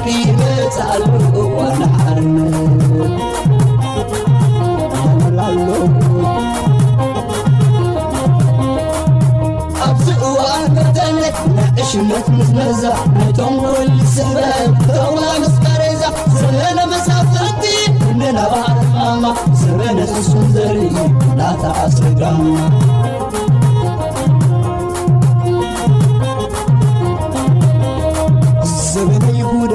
ይመጻሉ እዋን ሓርነት። ኣብዚ እዋን በተለይ ናይ ዕሽነት ምዝመዛ፣ ናይ ተንኮል ስሕበት፣ ተውላ ምስ ቃሬዛ፣ ዘመነ መሳፍንቲ፣ እንደ ነባር ማማ፣ ዘመነ ፍጹም ዘርኢ፣ ናታ ኣስረጋማ። ዘመነ ይሁዳ።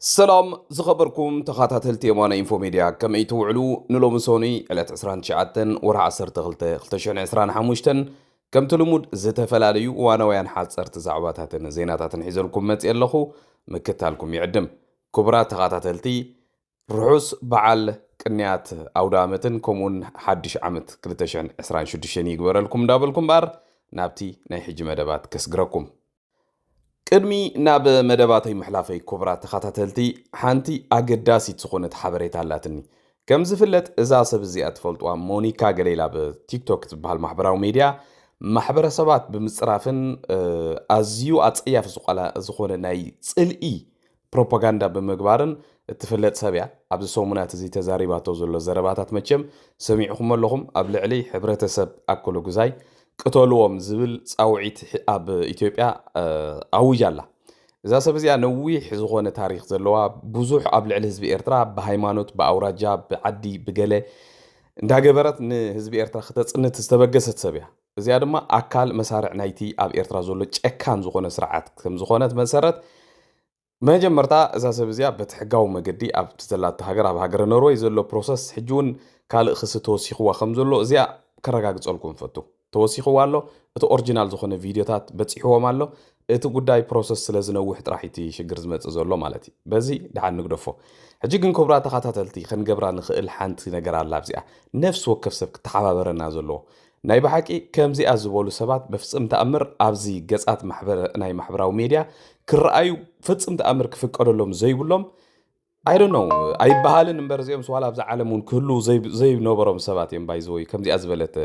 ሰላም ዝኸበርኩም ተኸታተልቲ የማነ ኢንፎ ሜድያ፣ ከመይ ትውዕሉ? ንሎሚ ሰኑይ ዕለት ዕስራን ትሽዓተን ወርሒ ዓሰርተ ክልተ ክልተ ሽሕን ዕስራን ሓሙሽተን፣ ከምቲ ልሙድ ዝተፈላለዩ እዋናውያን ሓጸርቲ ዛዕባታትን ዜናታትን ሒዘልኩም መጽእ ኣለኹ። ምክታልኩም ይዕድም። ክቡራት ተኸታተልቲ፣ ርሑስ በዓል ቅንያት ኣውደ ዓመትን ከምኡውን ሓድሽ ዓመት ክልተ ሽሕን ዕስራን ሽዱሽተን ይግበረልኩም እንዳበልኩም እምበኣር፣ ናብቲ ናይ ሕጂ መደባት ከስግረኩም። ቅድሚ ናብ መደባተይ ምሕላፈይ፣ ክቡራት ተኸታተልቲ፣ ሓንቲ ኣገዳሲት ዝኾነት ሓበሬታ ኣላትኒ። ከም ዝፍለጥ፣ እዛ ሰብ እዚኣ ትፈልጥዋ፣ ሞኒካ ገለ ኢላ ኣብ ቲክቶክ ዝበሃል ማሕበራዊ ሜድያ ማሕበረሰባት ብምጽራፍን፣ እ፣ ኣዝዩ ኣጸያፊ ዝኾላ-፣ ዝኾነ ናይ ጽልኢ ፕሮፓጋንዳ ብምግባርን እትፍለጥ ሰብ እያ። ኣብዚ ሰሙናት እዚ ተዛሪባቶ ዘሎ ዘረባታት መቸም ሰሚዕኹም ኣለኹም። ኣብ ልዕሊ ሕብረተሰብ ኣከለጉዛይ ቅተልዎም ዝብል ጻውዒት ሕ-፣ ኣብ ኢትዮጵያ፣ እ፣ ኣውጃ ኣላ። እዛ ሰብ እዚኣ ነዊሕ ዝኾነ ታሪኽ ዘለዋ፣ ብዙሕ ኣብ ልዕሊ ህዝቢ ኤርትራ ብሃይማኖት፣ ብኣውራጃ፣ ብዓዲ፣ ብገለ እንዳገበረት ንህዝቢ ኤርትራ ክተጽንት ዝተበገሰት ሰብ እያ። እዚኣ ድማ ኣካል መሳርዕ ናይቲ ኣብ ኤርትራ ዘሎ ጨካን ዝኾነ ስርዓት ከም ዝኾነት መሰረት፣ መጀመርታ እዛ ሰብ እዚኣ በቲ ሕጋዊ መገዲ ኣብቲ ዘላቶ ሃገር፣ ኣብ ሃገረ ኖርወይ ዘሎ ፕሮሰስ፣ ሕጂ እውን ካልእ ክሲ ተወሲኽዋ ከም ዘሎ እዚኣ ከረጋግጸልኩም እፈቱ። ተወሲኽዋ ኣሎ። እቲ ኦሪጂናል ዝኾነ ቪድዮታት በጺሕዎም ኣሎ። እቲ ጉዳይ ፕሮሰስ ስለ ዝነውሕ ጥራሕ እቲ ሽግር ዝመጽእ ዘሎ ማለት እዩ። በዚ ደሓን ንግደፎ። ሕጂ ግን ክቡራት ተኸታተልቲ፣ ክንገብራ ንኽእል ሓንቲ ነገር ኣላ። ኣብዚኣ ነፍሲ ወከፍ ሰብ ክተሓባበረና ዘለዎ። ናይ ብሓቂ ከምዚኣ ዝበሉ ሰባት በፍጽም ተኣምር ኣብዚ ገጻት ማሕበረ-፣ ናይ ማሕበራዊ ሜድያ ክረኣዩ ፍጽም ተኣምር ክፍቀደሎም ዘይብሎም፣ I don't know፣ ኣይበሃልን እምበር፣ እዚኦም ዋላ ኣብዛ ዓለም እውን ክህልዉ ዘይ-፣ ዘይነበሮም ሰባት እዮም። ባይዘወይ ከምዚኣ ዝበለት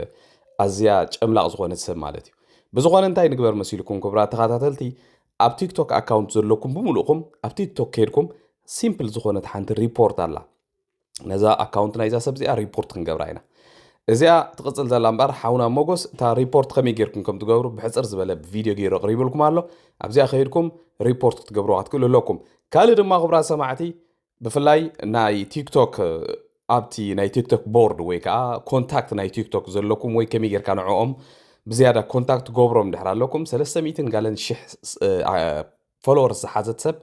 ኣዝያ ጨምላቕ ዝኾነት ሰብ ማለት እዩ። ብዝኾነ እንታይ ንግበር መሲልኩም ክቡራት ተኸታተልቲ፣ ኣብ ቲክቶክ ኣካውንት ዘለኩም ብምሉእኩም ኣብ ቲክቶክ ከይድኩም ሲምፕል ዝኾነት ሓንቲ ሪፖርት ኣላ። ነዛ ኣካውንት ናይዛ ሰብ እዚኣ ሪፖርት ክንገብራ ኢና። እዚኣ ትቕጽል ዘላ እምበኣር፣ ሓውና ሞጎስ፣ እታ ሪፖርት ከመይ ጌርኩም ከም ትገብሩ ብሕጽር ዝበለ ቪድዮ ገይሩ ኣቕሪብልኩም ኣሎ። ኣብዚኣ ከይድኩም ሪፖርት ክትገብሩዋ ክትክእሉ ኣለኩም። ካልእ ድማ፣ ክቡራት ሰማዕቲ፣ ብፍላይ ናይ ቲክቶክ፣ ኣብቲ ናይ ቲክቶክ ቦርድ ወይ ከዓ ኮንታክት ናይ ቲክቶክ ዘለኩም፣ ወይ ከመይ ጌርካ ንዕኦም ብዝያዳ ኮንታክት ገብሮም ድሕር ኣለኩም፣ ሰለስተ ሚእትን ጋለን ሽሕ ስ-፣ እ፣ አ፣ ፎሎወርስ ዝሓዘት ሰብ፣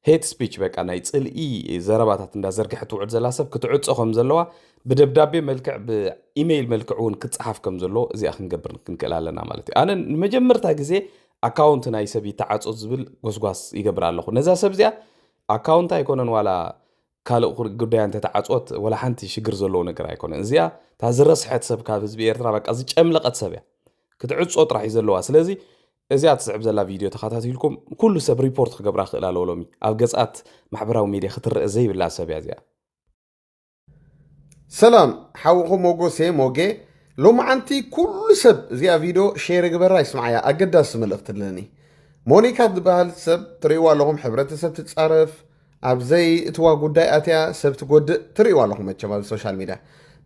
ሄት ስፒች፣ በቃ ናይ ጽልኢ ዘረባታት እንዳዘርግሐት ትውዕል ዘላ ሰብ ክትዕጾ ከም ዘለዋ፣ ብደብዳቤ መልክዕ፣ ብኢሜይል መልክዕ እውን ክጸሓፍ ከም ዘለዎ፣ እዚኣ ክንገብር ክንክእል ኣለና ማለት እዩ። ኣነ ንመጀመርታ ግዜ ኣካውንት ናይ ሰብ ይተዓጾ ዝብል ጎስጓስ ይገብር ኣለኹ። ነዛ ሰብ እዚኣ ኣካውንት ኣይኮነን ዋላ ካልእ ኩ-፣ ጉዳያ እንተተዓጽወት፣ ወላ ሓንቲ ሽግር ዘለዎ ነገር ኣይኮነን። እዚኣ እታ ዝረስሐት ሰብ፣ ካብ ህዝቢ ኤርትራ በቃ ዝጨምለቐት ሰብ እያ። ክትዕጾ ጥራሕ እዩ ዘለዋ። ስለዚ እዚኣ ትስዕብ ዘላ ቪድዮ ተኸታቲልኩም፣ ኩሉ ሰብ ሪፖርት ክገብራ ክእል ኣለዎ። ሎሚ ኣብ ገጻት ማሕበራዊ ሚድያ ክትረአ ዘይብላ ሰብ እያ እዚኣ። ሰላም፣ ሓውኹም ሞጎሴ ሞጌ። ሎማዓንቲ ኩሉ ሰብ እዚኣ ቪድዮ ሼር ግበራ፣ ይስምዓያ፣ ኣገዳሲ መልእኽቲ ኣለኒ። ሞኒካ ትበሃል ሰብ ትርእይዋ ኣለኹም፣ ሕብረተሰብ ትጻረፍ፣ ኣብ ዘይእትዋ ጉዳይ ኣትያ ሰብ ትጎድእ ትርእይዋ ኣለኹም መቸም ኣብ ሶሻል ሚድያ።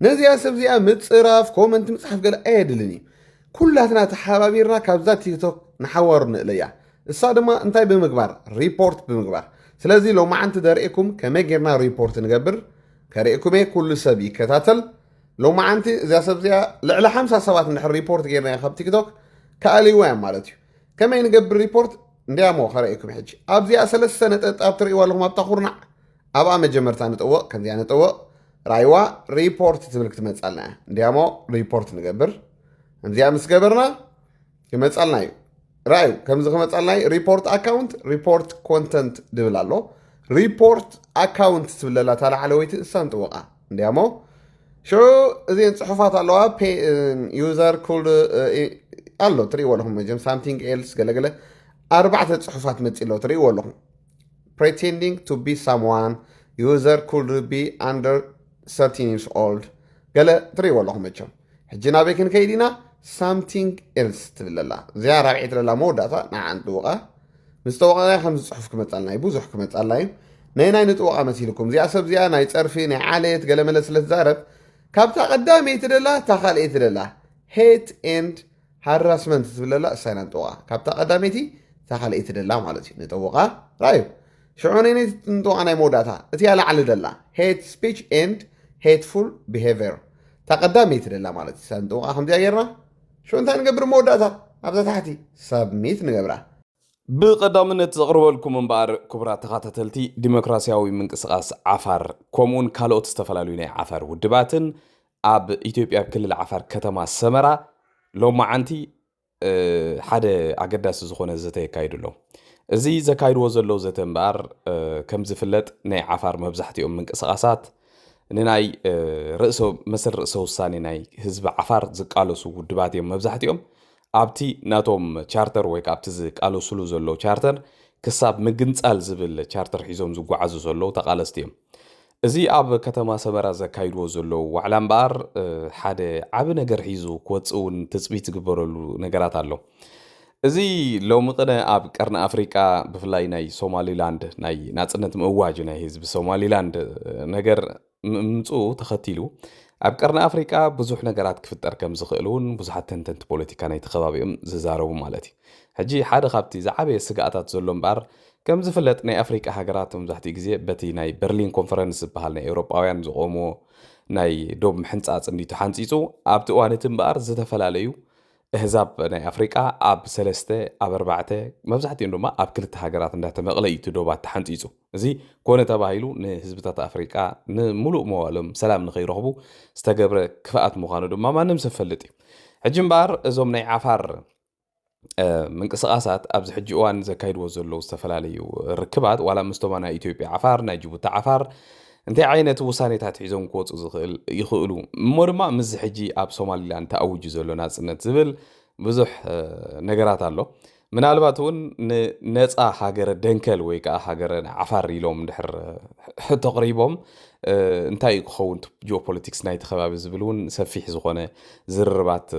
ነዚኣ ሰብ እዚኣ ምጽራፍ፣ ኮመንት ምጽሓፍ ገለ ኣየድልን እዩ። ኩላትና ተሓባቢርና ካብዛ ቲክቶክ ንሓዋሩ ንእለያ። እሳ ድማ እንታይ ብምግባር? ሪፖርት ብምግባር። ስለዚ ሎማዓንቲ ደርእኩም ከመይ ጌርና ሪፖርት ንገብር ከርእኩሜ፣ ኩሉ ሰብ ይከታተል። ሎማዓንቲ እዚኣ ሰብ እዚኣ ልዕሊ ሓምሳ ሰባት እንድሕር ሪፖርት ጌርናዮ ካብ ቲክቶክ፣ ክኣልይዋ እዮም ማለት እዩ። ከመይ ንገብር ሪፖርት? እንዲያሞ ከርእኩም ሕጂ። ኣብዚኣ ሰለስተ ነጠብጣብ ትርእይዋ ኣለኹም ኣብታ ኩርናዕ፣ ኣብኣ መጀመርታ ንጠወቕ፣ ከምዚኣ ንጠወቕ። ራይዋ ሪፖርት ትብል ክትመጻልና እያ። እንዲያሞ ሪፖርት ንገብር። ከምዚኣ ምስ ገበርና ክመጻልና እዩ። ራእዩ፣ ከምዚ ክመጻልና እዩ። ሪፖርት ኣካውንት፣ ሪፖርት ኮንተንት ድብል ኣሎ። ሪፖርት ኣካውንት ትብል ዘላ እታ ላዕለወይቲ እሳ ንጥወቓ። እንዲያሞ ሽዑ እዚአን ጽሑፋት ኣለዋ። ፔ-፣ ዩዘር ኩል፣ እ፣ ኣሎ፣ ትርእይዎ ኣለኹም። መጀም ሳምቲንግ ኤልስ ገለገለ ኣርባዕተ ጽሑፋት መጺ ኣሎ፣ ትርእይዎ ኣለኹም። Pretending to be someone, user could be under thirteen years old። ገለ ትርእይዎ ኣለኹም መቸም። ሕጂ ናበይ ክንከይድ ኢና? ሳምቲንግ ኤልስ ትብል ኣላ። እዚኣ ራብዒት ለላ መወዳእታ ንዓ ንጥውቓ። ምስ ጠወቓ ከምዚ ጽሑፍ ክመጻልና እዩ፣ ብዙሕ ክመጻልና እዩ። ናይ ናይ ንጥወቓ መሲልኩም እዚኣ ሰብ እዚኣ ናይ ጸርፊ ናይ ዓሌት ገለመለ ስለ ትዛረብ፣ ካብታ ቀዳመይቲ ደላ እታ ካልኣይቲ ደላ ሄት ኤንድ ሃራስመንት ትብለላ እሳይ ኢና ንጥወቓ። ካብታ ቀዳመይቲ እታ ካልኣይቲ ደላ ማለት እዩ ንጥወቓ። ራዩ ሽዑ ናይ ናይ ንጥወቓ ናይ መወዳእታ እቲያ ላዕሊ ደላ ሄት ስፒች ኤንድ ሄትፉል ቢሄቨር እታ ቀዳመይቲ ደላ ማለት እዩ። እሳ ንጥወቓ ከምዚኣ ጌርና ሽዑ እንታይ ንገብር መወዳእታ ኣብዛ ታሕቲ ሳብሚት ንገብራ። ብቐዳምነት ዘቕርበልኩም እምበኣር ክቡራት ተኸታተልቲ ዲሞክራሲያዊ ምንቅስቓስ ዓፋር ከምኡውን ካልኦት ዝተፈላለዩ ናይ ዓፋር ውድባትን ኣብ ኢትዮጵያ ኣብ ክልል ዓፋር ከተማ ሰመራ ሎማዓንቲ ሓደ ኣገዳሲ ዝኾነ ዘተ የካይዱ ኣለዉ። እዚ ዘካይድዎ ዘለዉ ዘተ እምበኣር ከም ዝፍለጥ ናይ ዓፋር መብዛሕትኦም ምንቅስቓሳት ንናይ ርእሰ መሰል ርእሰ ውሳኔ ናይ ህዝቢ ዓፋር ዝቃለሱ ውድባት እዮም። መብዛሕትኦም ኣብቲ ናቶም ቻርተር ወይ ከዓ ኣብቲ ዝቃለሱሉ ዘለዉ ቻርተር ክሳብ ምግንፃል ዝብል ቻርተር ሒዞም ዝጓዓዙ ዘለዉ ተቃለስቲ እዮም። እዚ ኣብ ከተማ ሰመራ ዘካይድዎ ዘለዉ ዋዕላ እምበኣር ሓደ ዓቢ ነገር ሒዙ ክወፅእ እውን ትፅቢት ዝግበረሉ ነገራት ኣሎ። እዚ ሎሚ ቅነ ኣብ ቀርኒ ኣፍሪቃ ብፍላይ ናይ ሶማሊላንድ ናይ ናፅነት ምእዋጅ ናይ ህዝቢ ሶማሊላንድ ነገር ምምፅኡ ተኸቲሉ ኣብ ቀርኒ ኣፍሪቃ ብዙሕ ነገራት ክፍጠር ከም ዝኽእል እውን ብዙሓት ተንተንቲ ፖለቲካ ናይቲ ከባቢ እዮም ዝዛረቡ ማለት እዩ። ሕጂ ሓደ ካብቲ ዝዓበየ ስግኣታት ዘሎ እምበኣር ከም ዝፍለጥ ናይ ኣፍሪቃ ሃገራት መብዛሕትኡ ግዜ በቲ ናይ በርሊን ኮንፈረንስ ዝበሃል ናይ ኤውሮጳውያን ዝቆምዎ ናይ ዶብ ምሕንጻጽ እንዲ ተሓንጺጹ ኣብቲ እዋን እቲ እምበኣር ዝተፈላለዩ ኣህዛብ ናይ ኣፍሪቃ ኣብ ሰለስተ ኣብ ኣርባዕተ መብዛሕትኦም ድማ ኣብ ክልተ ሃገራት እንዳተመቕለ እዩ እቲ ዶባት ተሓንጺጹ። እዚ ኮነ ተባሂሉ ንህዝብታት ኣፍሪቃ ንምሉእ መዋሎም ሰላም ንኸይረኽቡ ዝተገብረ ክፍኣት ምዃኑ ድማ ማንም ሰብ ፈልጥ እዩ። ሕጂ እምበኣር እዞም ናይ ዓፋር ምንቅስቃሳት ኣብዚ ሕጂ እዋን ዘካይድዎ ዘለዉ ዝተፈላለዩ ርክባት ዋላ ምስቶማ ናይ ኢትዮጵያ ዓፋር ናይ ጅቡቲ ዓፋር እንታይ ዓይነት ውሳኔታት ሒዞም ክወፁ ዝኽእል ይኽእሉ እሞ ድማ ምስዚ ሕጂ ኣብ ሶማሊላንድ ተኣውጁ ዘሎ ናፅነት ዝብል ብዙሕ ነገራት ኣሎ። ምናልባት እውን ንነፃ ሃገረ ደንከል ወይ ከዓ ሃገረ ዓፋር ኢሎም ድሕር ተቕሪቦም እንታይ እዩ ክኸውን ጂኦፖለቲክስ ናይቲ ከባቢ ዝብል እውን ሰፊሕ ዝኾነ ዝርርባት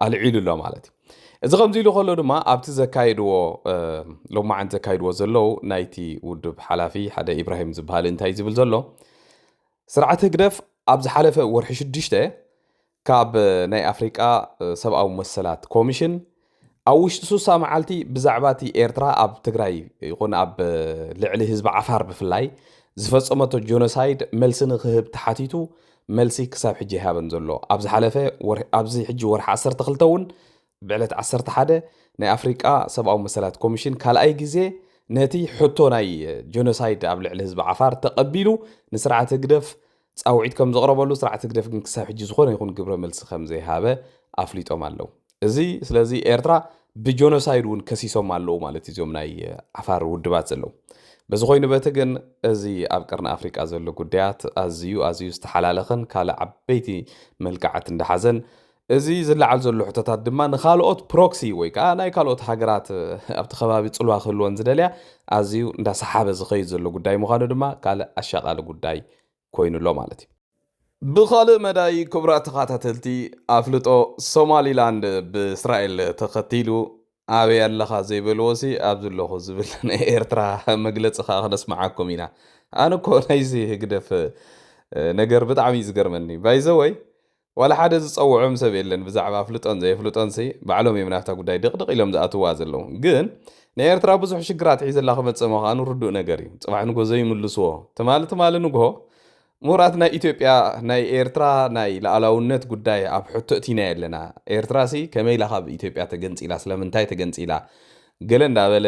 ኣልዒሉ ኣሎ ማለት እዩ። እዚ ከምዚ ኢሉ ከሎ ድማ ኣብቲ ዘካየድዎ ሎማዓንቲ ዘካየድዎ ዘለዉ ናይቲ ውድብ ሓላፊ ሓደ ኢብራሂም ዝበሃል እንታይ ዝብል ዘሎ ስርዓት ህግደፍ ኣብ ዝሓለፈ ወርሒ ሽዱሽተ ካብ ናይ ኣፍሪቃ ሰብኣዊ መሰላት ኮሚሽን ኣብ ውሽጢ ሱሳ መዓልቲ ብዛዕባ እቲ ኤርትራ ኣብ ትግራይ ይኹን ኣብ ልዕሊ ህዝቢ ዓፋር ብፍላይ ዝፈጸመቶ ጆኖሳይድ መልሲ ንክህብ ተሓቲቱ መልሲ ክሳብ ሕጂ ይሃበን ዘሎ። ኣብ ዝሓለፈ ኣብዚ ሕጂ ወርሒ ዓሰርተ ክልተ እውን ብዕለት ዓሰርተ ሓደ ናይ ኣፍሪቃ ሰብኣዊ መሰላት ኮሚሽን ካልኣይ ግዜ ነቲ ሕቶ ናይ ጆኖሳይድ ኣብ ልዕሊ ህዝቢ ዓፋር ተቐቢሉ ንስርዓት ህግደፍ ፃውዒት ከም ዘቕረበሉ ስርዓት ህግደፍ ግን ክሳብ ሕጂ ዝኾነ ይኹን ግብረ መልሲ ከም ዘይሃበ ኣፍሊጦም ኣለዉ። እዚ ስለዚ ኤርትራ ብጆኖሳይድ እውን ከሲሶም ኣለዉ ማለት እዩ እዚኦም ናይ ዓፋር ውድባት ዘለዉ። በዚ ኮይኑ በቲ ግን እዚ ኣብ ቀርኒ ኣፍሪቃ ዘሎ ጉዳያት ኣዝዩ ኣዝዩ ዝተሓላለኸን ካልእ ዓበይቲ መልክዓት እንዳሓዘን እዚ ዝለዓል ዘሎ ሕቶታት ድማ ንካልኦት ፕሮክሲ ወይ ከዓ ናይ ካልኦት ሃገራት ኣብቲ ከባቢ ፅልዋ ክህልወን ዝደልያ ኣዝዩ እንዳሰሓበ ዝኸይድ ዘሎ ጉዳይ ምዃኑ ድማ ካልእ ኣሻቓሊ ጉዳይ ኮይኑ ኣሎ ማለት እዩ። ብኻልእ መዳይ ክቡራት ተኸታተልቲ ኣፍልጦ ሶማሊላንድ ብእስራኤል ተኸቲሉ ኣበይ ኣለኻ ዘይበልዎ ሲ ኣብዚ ኣለኹ ዝብል ናይ ኤርትራ መግለፂ ከዓ ክነስምዓኩም ኢና። ኣነ እኮ ናይዚ ህግደፍ ነገር ብጣዕሚ እዩ ዝገርመኒ ባይዘወይ ዋላ ሓደ ዝፀውዖም ሰብ የለን ብዛዕባ ኣፍልጦን ዘየፍልጦን ሲ ባዕሎም እዮም ናብታ ጉዳይ ድቕድቕ ኢሎም ዝኣትዋ ዘለዉ ግን ናይ ኤርትራ ብዙሕ ሽግራት ሒዘላ ክመፅእ ምዃኑ ርዱእ ነገር እዩ ፅባሕ ንጎ ዘይምልስዎ ትማሊ ትማሊ ንግሆ ምሁራት ናይ ኢትዮጵያ ናይ ኤርትራ ናይ ሉዓላውነት ጉዳይ ኣብ ሕቶ እቲና ኣለና ኤርትራ ሲ ከመይ ኢላ ካብ ኢትዮጵያ ተገንፂላ ስለምንታይ ተገንፂላ ገለ እንዳበለ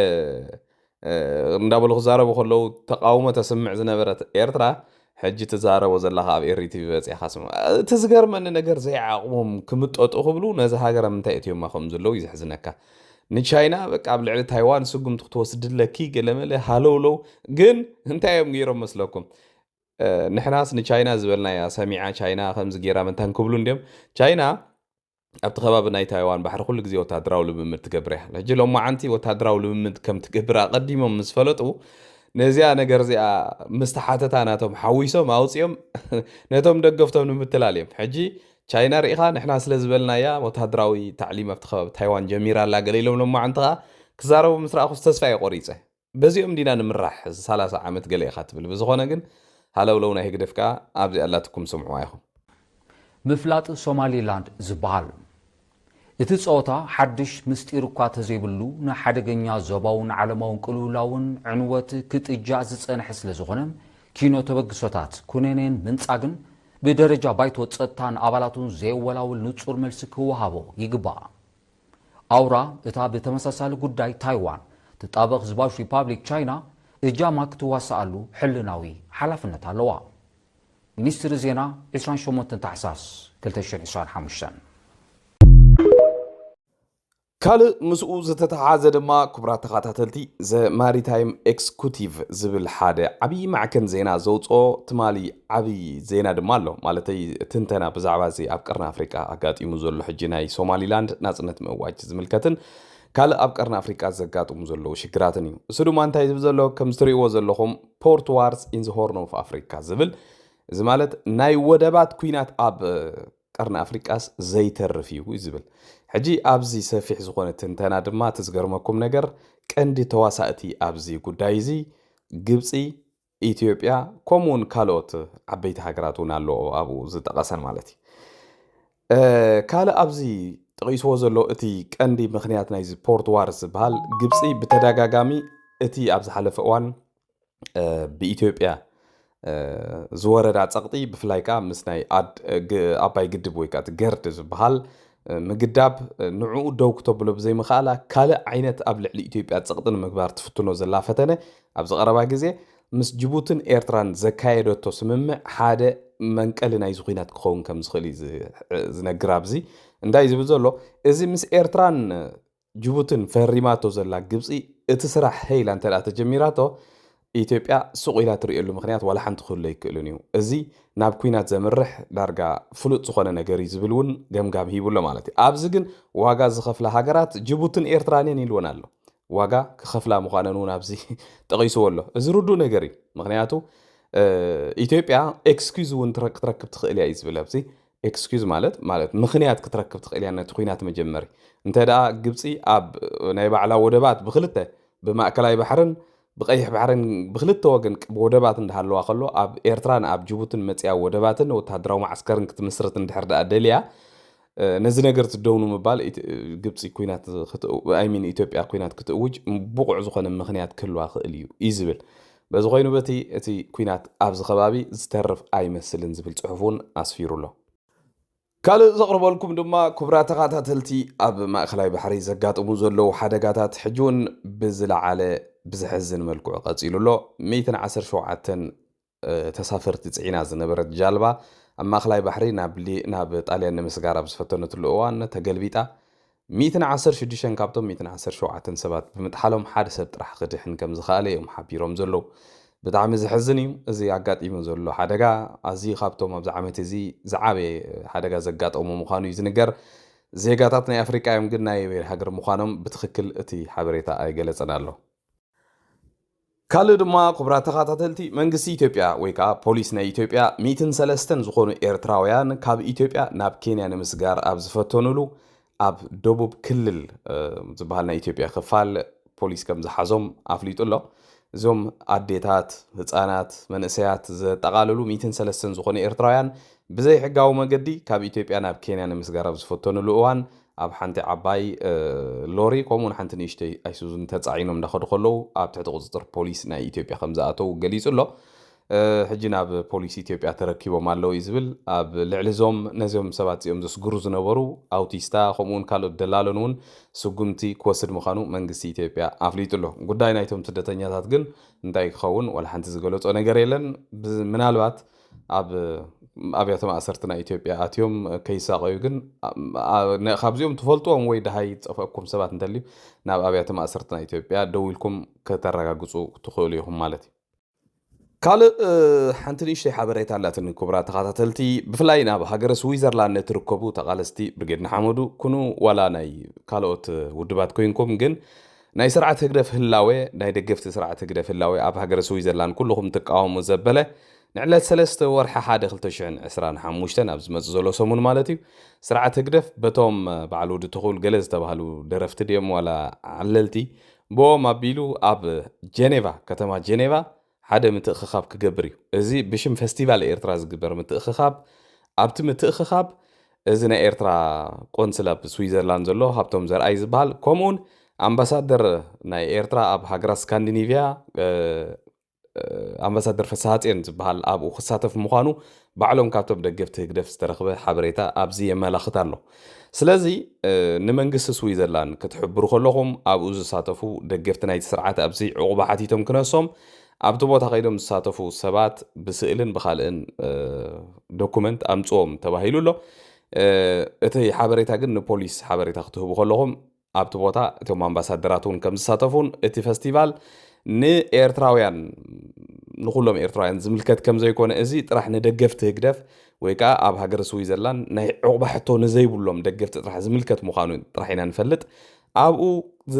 እንዳበሉ ክዛረቡ ከለዉ ተቃውሞ ተስምዕ ዝነበረት ኤርትራ ሕጂ ትዛረቦ ዘለኻ ኣብ ኤሪ ቲቪ በፂኻ ስሙ እቲ ዝገርመኒ ነገር ዘይዓቕሞም ክምጠጡ ክብሉ ነዚ ሃገር ኣብ ምንታይ እትዮማ ከም ዘለዉ እዩ ዘሕዝነካ ንቻይና በቃ ኣብ ልዕሊ ታይዋን ስጉምቲ ክትወስድለኪ ገለመለ ሃለውለው ግን እንታይ እዮም ገይሮም መስለኩም ንሕናስ ንቻይና ዝበልናያ ሰሚዓ ቻይና ከምዚ ገይራ መንታን ክብሉ እንዲዮም ቻይና ኣብቲ ከባቢ ናይ ታይዋን ባሕሪ ኩሉ ግዜ ወታደራዊ ልምምድ ትገብር እያ። ሕጂ ሎማዓንቲ ወታደራዊ ልምምድ ከም ትገብር ኣቐዲሞም ምስ ፈለጡ ነዚኣ ነገር እዚኣ ምስ ተሓተታ ናቶም ሓዊሶም ኣውፅኦም ነቶም ደገፍቶም ንምትላል እዮም። ሕጂ ቻይና ርኢኻ ንሕና ስለ ዝበልናያ ወታደራዊ ታዕሊም ኣብቲ ከባቢ ታይዋን ጀሚራ ኣላ ገለ ኢሎም ሎማዓንቲ ኸዓ ክዛረቡ ምስ ረኣኹስ ተስፋ እየ ቆሪጸ። በዚኦም ዲና ንምራሕ፣ እዚ ሰላሳ ዓመት ገለ ኢኻ ትብል። ብዝኾነ ግን ሃለውለው ናይ ህግደፍ ከኣ ኣብዚ ኣላትኩም ስምዕዋ ኢኹም። ምፍላጥ ሶማሊላንድ ዝበሃል እቲ ጸወታ ሓድሽ ምስጢር እኳ ተዘይብሉ፣ ንሓደገኛ ዞባውን ዓለማውን ቅልውላውን ዕንወት ክጥጃእ ዝጸንሐ ስለ ዝኾነ፣ ኪኖ ተበግሶታት ኩነኔን ምንጻግን ብደረጃ ባይቶ ጸጥታን ኣባላቱን ዘየወላውል ንጹር መልሲ ክወሃቦ ይግባእ። ኣውራ እታ ብተመሳሳሊ ጉዳይ ታይዋን ትጣበቕ ህዝባዊት ሪፓብሊክ ቻይና እጃማ ክትዋስኣሉ ሕልናዊ ሓላፍነት ኣለዋ። ሚኒስትሪ ዜና ዕስራን ሸሞንተን ታሕሳስ ክልተ ሽሕን ዕስራን ሓሙሽተን። ካልእ ምስኡ ዝተተሓሓዘ ድማ፣ ክቡራት ተኸታተልቲ፣ ዘ ማሪታይም ኤክስኩቲቭ ዝብል ሓደ ዓብዪ ማዕከን ዜና ዘውፅኦ ትማሊ ዓብዪ ዜና ድማ ኣሎ። ማለተይ ትንተና ብዛዕባ እዚ ኣብ ቀርኒ ኣፍሪቃ ኣጋጢሙ ዘሎ ሕጂ ናይ ሶማሊላንድ ናፅነት ምእዋጅ ዝምልከትን ካልእ ኣብ ቀርኒ ኣፍሪቃ ዘጋጥሙ ዘለዉ ሽግራትን እዩ። እሱ ድማ እንታይ ዝብል ዘሎ፣ ከም ዝትርእይዎ ዘለኹም፣ ፖርት ዋርስ ኢን ዘ ሆርን ኦፍ ኣፍሪካ ዝብል፣ እዚ ማለት ናይ ወደባት ኩናት ኣብ ቀርኒ ኣፍሪቃስ ዘይተርፍ እዩ እዩ ዝብል። ሕጂ ኣብዚ ሰፊሕ ዝኾነ ትንተና ድማ፣ እቲ ዝገርመኩም ነገር፣ ቀንዲ ተዋሳእቲ ኣብዚ ጉዳይ እዚ ግብፂ፣ ኢትዮጵያ፣ ከምኡ እውን ካልኦት ዓበይቲ ሃገራት እውን ኣለዎ ኣብኡ ዝጠቐሰን ማለት እዩ። እ፣ ካልእ ኣብዚ ጠቒስዎ ዘሎ እቲ ቀንዲ ምኽንያት ናይዚ ፖርት ዋርስ ዝበሃል፣ ግብፂ ብተደጋጋሚ እቲ ኣብ ዝሓለፈ እዋን እ፣ ብኢትዮጵያ እ፣ ዝወረዳ ጸቕጢ፣ ብፍላይ ከኣ ምስ ናይ ኣድ-፣ እ፣ ግ-፣ ኣባይ ግድብ ወይ ከኣ እቲ ገርድ ዝበሃል እ፣ ምግዳብ፣ እ፣ ንዕኡ ደው ክተብሎ ብዘይምኽኣላ፣ ካልእ ዓይነት ኣብ ልዕሊ ኢትዮጵያ ጸቕጢ ንምግባር ትፍትኖ ዘላ ፈተነ፣ ኣብዚ ቀረባ ግዜ ምስ ጅቡትን ኤርትራን ዘካየደቶ ስምምዕ ሓደ መንቀሊ ናይዚ ኲናት ክኸውን ከም ዝኽእል እዩ ዝ-፣ ዝነግር። ኣብዚ እንታይ እዩ ዝብል ዘሎ? እዚ ምስ ኤርትራን ጅቡትን ፈሪማቶ ዘላ ግብፂ፣ እቲ ስራሕ ሄይላ እንተ ደኣ ተጀሚራቶ፣ ኢትዮጵያ ስቕ ኢላ ትርእየሉ ምኽንያት ዋላ ሓንቲ ክህሉ ኣይክእልን እዩ። እዚ ናብ ኲናት ዘምርሕ ዳርጋ ፍሉጥ ዝኾነ ነገር እዩ ዝብል እውን ገምጋም ሂቡ ኣሎ ማለት እዩ። ኣብዚ ግን ዋጋ ዝኸፍላ ሃገራት ጅቡትን ኤርትራን እየን ኢልወን ኣሎ። ዋጋ ክኸፍላ ምዃነን እውን ኣብዚ ጠቒስዎ ኣሎ። እዚ ርዱእ ነገር እዩ። ምኽንያቱ፣ እ፣ ኢትዮጵያ ኤክስኪዝ እውን ትረ-፣ ክትረክብ ትኽእል እያ እዩ ዝብል ኣብዚ። ኤክስኪዝ ማለት፣ ማለት ምኽንያት ክትረክብ ትኽእል እያ ነቲ ኲናት መጀመሪ። እንተ ደኣ ግብፂ ኣብ ናይ ባዕላ ወደባት ብኽልተ፣ ብማእከላይ ባሕርን ብቐይሕ ባሕርን ብኽልተ ወገን ቅ-፣ ወደባት እንዳሃለዋ ከሎ፣ ኣብ ኤርትራን ኣብ ጅቡትን መፂኣ ወደባትን ወተሃደራዊ መዓስከርን ክትምስርት እንድሕር ደኣ ደልያ፣ እ፣ ነዚ ነገር ትደውኑ ምባል ኢት-፣ ግብፂ ኲናት ክት-፣ ኣይ ሚን ኢትዮጵያ ኲናት ክትእውጅ ብቑዕ ዝኾነ ምኽንያት ክህልዋ ክእል እዩ እዩ ዝብል። በዚ ኮይኑ በቲ እቲ ኲናት ኣብዚ ከባቢ ዝተርፍ ኣይመስልን ዝብል ፅሑፍ እውን ኣስፊሩ ኣሎ። ካልእ ዘቕርበልኩም ድማ፣ ክቡራት ተኸታተልቲ፣ ኣብ ማእከላይ ባሕሪ ዘጋጥሙ ዘለዉ ሓደጋታት ሕጂ እውን ብዝለዓለ ብዘሕዝን መልክዑ ቀጺሉ ኣሎ። ሚእትን ዓሰርተ ሸውዓተን፣ እ፣ ተሳፈርቲ ጽዒና ዝነበረት ጃልባ ኣብ ማእከላይ ባሕሪ ናብ ሊ-፣ ናብ ጣልያን ንምስጋር ኣብ ዝፈተነትሉ እዋን ተገልቢጣ፣ ሚእትን ዓሰርተ ሽዱሽተን ካብቶም ሚእትን ዓሰርተ ሸውዓተን ሰባት ብምጥሓሎም ሓደ ሰብ ጥራሕ ክድሕን ከም ዝኸኣለ እዮም ሓቢሮም ዘለዉ። ብጣዕሚ ዘሕዝን እዩ እዚ ኣጋጢሙ ዘሎ ሓደጋ። ኣዝዩ ካብቶም ኣብዚ ዓመት እዚ ዝዓበየ ሓደጋ ዘጋጠሙ ምዃኑ እዩ ዝንገር። ዜጋታት ናይ ኣፍሪቃ እዮም፣ ግን ናይ ኣበይ ሃገር ምዃኖም ብትኽክል እቲ ሓበሬታ ኣይገለጸን ኣሎ። ካልእ ድማ፣ ክቡራት ተኸታተልቲ፣ መንግስቲ ኢትዮጵያ ወይ ከዓ ፖሊስ ናይ ኢትዮጵያ ሚእትን ሰለስተን ዝኾኑ ኤርትራውያን ካብ ኢትዮጵያ ናብ ኬንያ ንምስጋር ኣብ ዝፈተኑሉ፣ ኣብ ደቡብ ክልል፣ እ፣ ዝበሃል ናይ ኢትዮጵያ ክፋል ፖሊስ ከም ዝሓዞም ኣፍሊጡ ኣሎ። እዞም ኣዴታት፣ ህፃናት፣ መንእሰያት ዘጠቓለሉ ሚእትን ሰለስተን ዝኾኑ ኤርትራውያን ብዘይሕጋዊ መገዲ ካብ ኢትዮጵያ ናብ ኬንያ ንምስጋር ኣብ ዝፈተኑሉ እዋን፣ ኣብ ሓንቲ ዓባይ፣ እ፣ ሎሪ፣ ከምኡውን ሓንቲ ንእሽተይ ኣይሱዙን ተጻዒኖም እንዳኸዱ ከለዉ፣ ኣብ ትሕቲ ቁጽጽር ፖሊስ ናይ ኢትዮጵያ ከም ዝኣተዉ ገሊጹ ኣሎ። እ፣ ሕጂ ናብ ፖሊስ ኢትዮጵያ ተረኪቦም ኣለዉ እዩ ዝብል። ኣብ ልዕሊ እዞም፣ ነዚኦም ሰባት እዚኦም ዘስግሩ ዝነበሩ ኣውቲስታ፣ ከምኡውን ካልኦት ደላሎን እውን ስጉምቲ ክወስድ ምዃኑ መንግስቲ ኢትዮጵያ ኣፍሊጡ ኣሎ። ጉዳይ ናይቶም ስደተኛታት ግን እንታይ ክኸውን ዋላ ሓንቲ ዝገለጾ ነገር የለን። ብ-፣ ምናልባት ኣብ ኣብያተ ማእሰርቲ ናይ ኢትዮጵያ ኣትዮም ከይሳቐዩ ግን፣ ኣ-፣ ነ-፣ ካብዚኦም ትፈልጥዎም ወይ ደሃይ ዝጠፍአኩም ሰባት እንተልዩ፣ ናብ ኣብያተ ማእሰርቲ ናይ ኢትዮጵያ ደዊልኩም ከተረጋግጹ ትኽእሉ ኢኹም ማለት እዩ። ካልእ፣ እ፣ ሓንቲ ንእሽተይ ሓበሬታ ኣላትኒ፣ ክቡራት ተኸታተልቲ። ብፍላይ ናብ ሃገረ ስዊዘርላንድ ንትርከቡ ተቓለስቲ ብርጌድ ንሓመዱ ኩኑ፣ ዋላ ናይ ካልኦት ውድባት ኮይንኩም፣ ግን ናይ ስርዓት ህግደፍ ህላወ፣ ናይ ደገፍቲ ስርዓት ህግደፍ ህላወ ኣብ ሃገረ ስዊዘርላንድ ኩልኹም ትቃወሙ ዘበለ ንዕለት ሰለስተ ወርሒ ሓደ ክልተ ሽሕን ዕስራን ሓሙሽተን ኣብ ዝመጽእ ዘሎ ሰሙን ማለት እዩ፣ ስርዓት ህግደፍ በቶም ባዕሉ ድትኹል ገለ ዝተባህሉ ደረፍቲ ድዮም ዋላ ዓለልቲ፣ ብኦም ኣቢሉ ኣብ ጀኔቫ፣ ከተማ ጀኔቫ ሓደ ምትእኽኻብ ክገብር እዩ። እዚ ብሽም ፈስቲቫል ኤርትራ ዝግበር ምትእኽኻብ፣ ኣብቲ ምትእኽኻብ እዚ ናይ ኤርትራ ቆንስል ኣብ ስዊዘርላንድ ዘሎ ሃብቶም ዘርኣይ ዝበሃል፣ ከምኡውን ኣምባሳደር ናይ ኤርትራ ኣብ ሃገራት ስካንዲኔቪያ ኣምባሳደር ፍስሃጽዮን ዝበሃል ኣብኡ ክሳተፍ ምዃኑ ባዕሎም ካብቶም ደገፍቲ ህግደፍ ዝተረኽበ ሓበሬታ ኣብዚ የመላኽት ኣሎ። ስለዚ ንመንግስቲ ስዊዘርላንድ ክትሕብሩ ከለኹም ኣብኡ ዝሳተፉ ደገፍቲ ናይቲ ስርዓት ኣብዚ ዕቑባ ሓቲቶም ክነሶም ኣብቲ ቦታ ከይዶም ዝሳተፉ ሰባት ብስእልን ብካልእን ዶኩመንት ኣምፅዎም ተባሂሉ ኣሎ። እቲ ሓበሬታ ግን ንፖሊስ ሓበሬታ ክትህቡ ከለኹም ኣብቲ ቦታ እቶም ኣምባሳደራት እውን ከም ዝሳተፉን እቲ ፈስቲቫል ንኤርትራውያን ንኩሎም ኤርትራውያን ዝምልከት ከም ዘይኮነ፣ እዚ ጥራሕ ንደገፍቲ ህግደፍ ወይ ከዓ ኣብ ሃገር ስዊዘርላንድ ናይ ዕቑባ ሕቶ ንዘይብሎም ደገፍቲ ጥራሕ ዝምልከት ምዃኑ ጥራሕ ኢና ንፈልጥ። ኣብኡ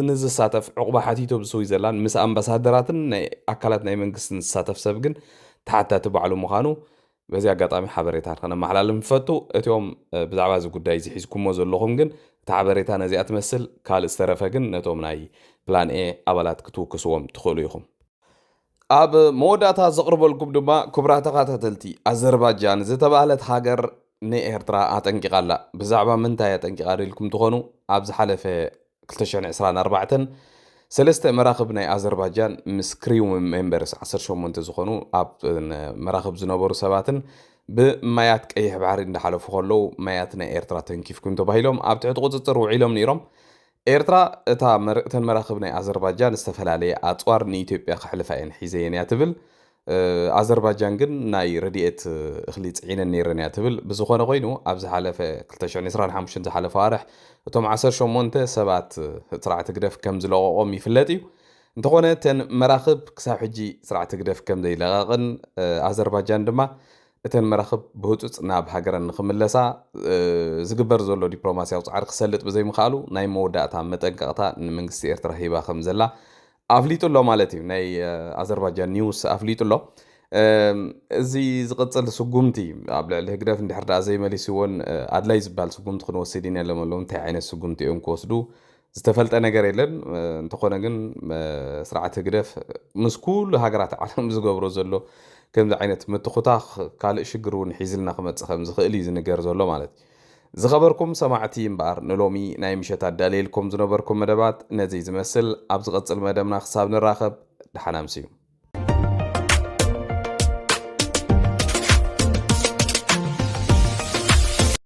ንዝሳተፍ ዕቑባ ሓቲቱ ብስዊዘርላንድ ምስ ኣምባሳደራትን ናይ ኣካላት ናይ መንግስትን ዝሳተፍ ሰብ ግን ተሓታቲ ባዕሉ ምዃኑ በዚ ኣጋጣሚ ሓበሬታ ከነመሓላልፍ ንፈቱ። እቲኦም ብዛዕባ እዚ ጉዳይ እዚ ሒዝኩሞ ዘለኹም ግን እቲ ሓበሬታ ነዚኣ ትመስል። ካልእ ዝተረፈ ግን ነቶም ናይ ፕላን ኤ ኣባላት ክትውክስዎም ትኽእሉ ኢኹም። ኣብ መወዳእታ ዘቕርበልኩም ድማ ክቡራት ተኸታተልቲ፣ ኣዘርባጃን ዝተባህለት ሃገር ንኤርትራ ኣጠንቂቓ ኣላ። ብዛዕባ ምንታይ ኣጠንቂቓ ኢልኩም ትኾኑ፣ ኣብ ዝሓለፈ ክልተ ሽሕን ዕስራን ኣርባዕተን ሰለስተ መራኽብ ናይ ኣዘርባጃን ምስ ክሪው ሜምበርስ ዓሰርተ ሸሞንተ ዝኾኑ ኣብ መራኽብ ዝነበሩ ሰባትን ብማያት ቀይሕ ባሕሪ እንዳሓለፉ ከለዉ ማያት ናይ ኤርትራ ተንኪፍኩም ተባሂሎም ኣብ ትሕቲ ቁፅፅር ውዒሎም ነይሮም። ኤርትራ እታ መር- እተን መራኽብ ናይ ኣዘርባጃን ዝተፈላለየ ኣፅዋር ንኢትዮጵያ ከሕልፋ እየን ሒዘየን እያ ትብል። ኣዘርባጃን ግን ናይ ረድኤት እኽሊ ፅዒነን ነይረን እያ ትብል። ብዝኾነ ኮይኑ ኣብ ዝሓለፈ ክልተ ሽሕን ዕስራን ሓሙሽተን ዝሓለፈ ኣዋርሕ እቶም ዓሰርተ ሸሞንተ ሰባት ስርዓት ህግደፍ ከም ዝለቐቖም ይፍለጥ እዩ። እንተኾነ እተን መራኽብ ክሳብ ሕጂ ስርዓት ህግደፍ ከም ዘይለቐቕን ኣዘርባጃን ድማ እተን መራኽብ ብህፁፅ ናብ ሃገረን ንክምለሳ ዝግበር ዘሎ ዲፕሎማሲያዊ ፃዕሪ ክሰልጥ ብዘይምኽኣሉ ናይ መወዳእታ መጠንቀቕታ ንመንግስቲ ኤርትራ ሂባ ከም ዘላ ኣፍሊጡ ኣሎ ማለት እዩ። ናይ ኣዘርባጃን ኒውስ ኣፍሊጡ ኣሎ። እዚ ዝቕፅል ስጉምቲ ኣብ ልዕሊ ህግደፍ እንድሕር ደኣ ዘይመሊስዎን ኣድላይ ዝበሃል ስጉምቲ ክንወስድ ኢና ኢሎም ኣለዉ። እንታይ ዓይነት ስጉምቲ እዮም ክወስዱ ዝተፈልጠ ነገር የለን። እንተኾነ ግን ስርዓት ህግደፍ ምስ ኩሉ ሃገራት ዓለም ዝገብሮ ዘሎ ከምዚ ዓይነት ምትኹታኽ ካልእ ሽግር እውን ሒዝልና ክመፅእ ከም ዝኽእል እዩ ዝንገር ዘሎ ማለት እዩ። ዝኸበርኩም ሰማዕቲ እምበኣር ንሎሚ ናይ ምሸት ኣዳልየልኩም ዝነበርኩም መደባት ነዚ ዝመስል። ኣብ ዝቐፅል መደብና ክሳብ ንራኸብ ደሓን ኣምስዩ።